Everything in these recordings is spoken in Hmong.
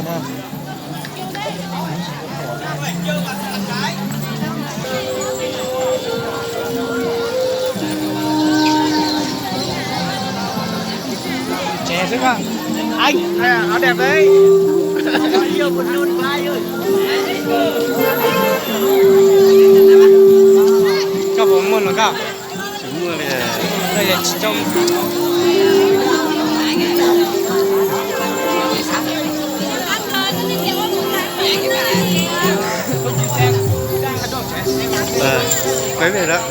Chè xwb mà. Anh, à, áo đẹp đấy. Koj puas muaj no koj? Tsis muaj li. Koj yog tsis coob. Qeb pem lawm.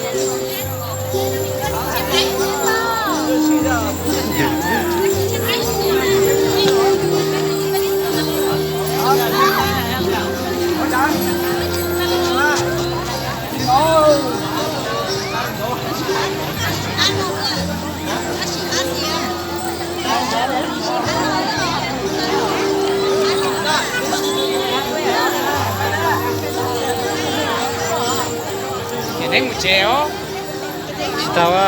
Ces neb mus tsev os. Tsis tau a.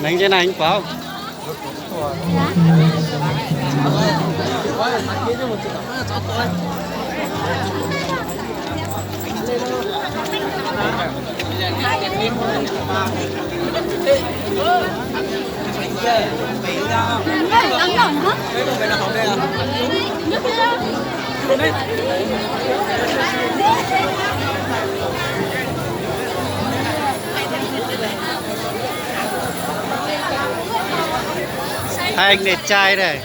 Neeg ces neeg pauv. Hai anh đẹp trai này.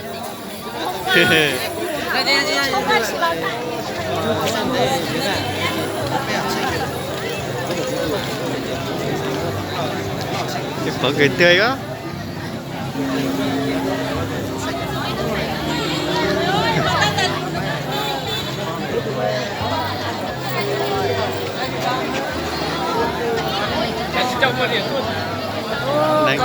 Cái phở người tươi quá. Đang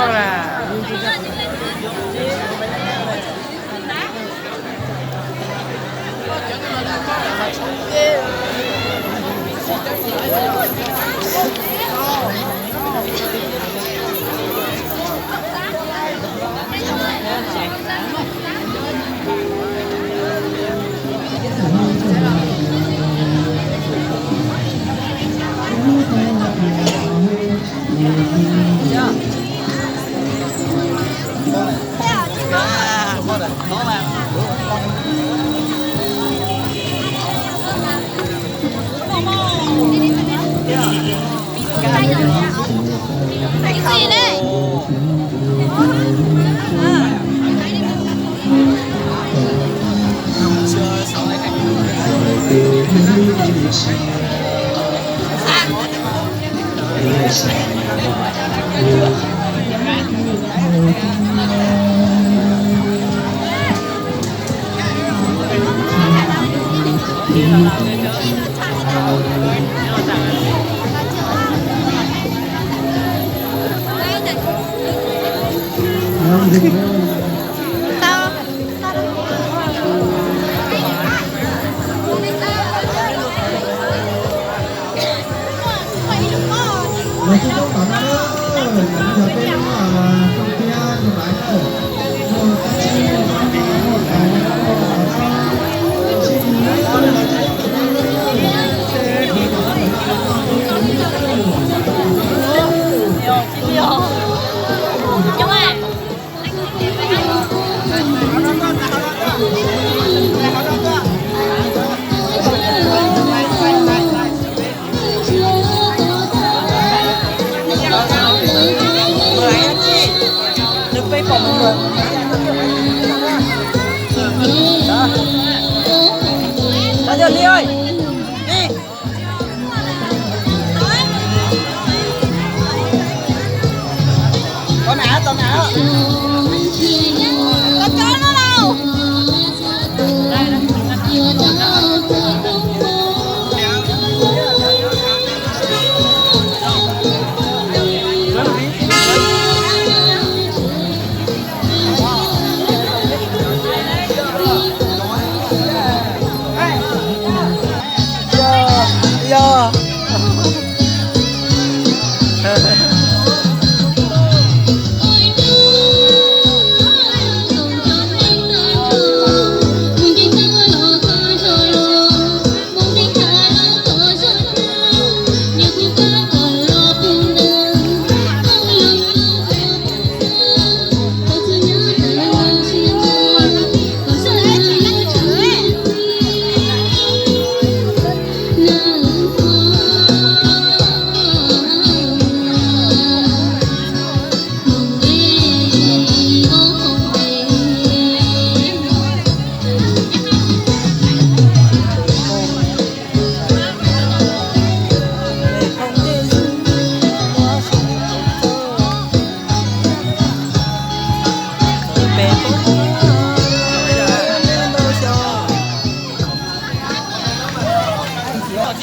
Haus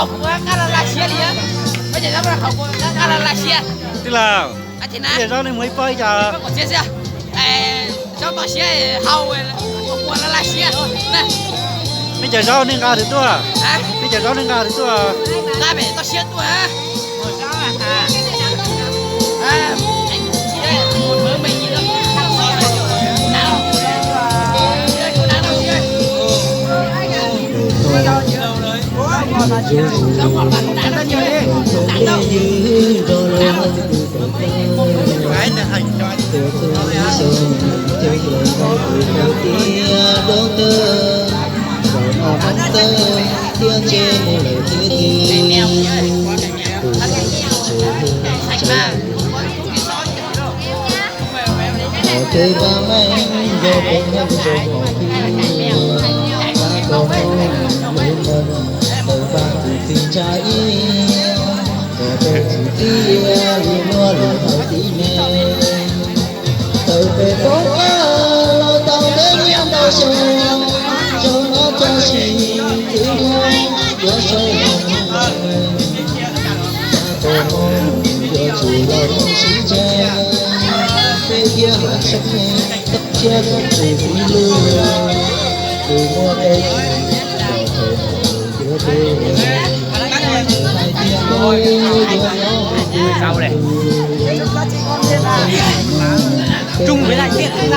kuv nqaij laj laj siab li, haus kuv nqaij laj laj siab. Tij laug, ib yam zaub nej muag ib pob ib co. Zaub toj siab, haus kuv nqaij laj laj siab. Nej cov zaub nej nqa twg tuaj? Nej cov zaub nej nqa twg tuaj? Nqa pem toj siab tuaj. Tus vaj meej yog tus neeg zoo hom khwv, tab tom mus lawm mus, tau pab tus txiv ntsa ib, kom tau txim tiag li muab lwm haiv tib neeg. Tawm pem roob los tau ntev niaj ntau xyoo, zaum no tso siab twv muab yuav sawv los. Tab tom mus yuav tsum los mus sib ntseeg, peb thiaj haum xeeb toj siab kom txim txiv lug, tus muaj peb tug los thaum yuav teb hais tias peb yuav nyob hauv tus tub, mas sib peb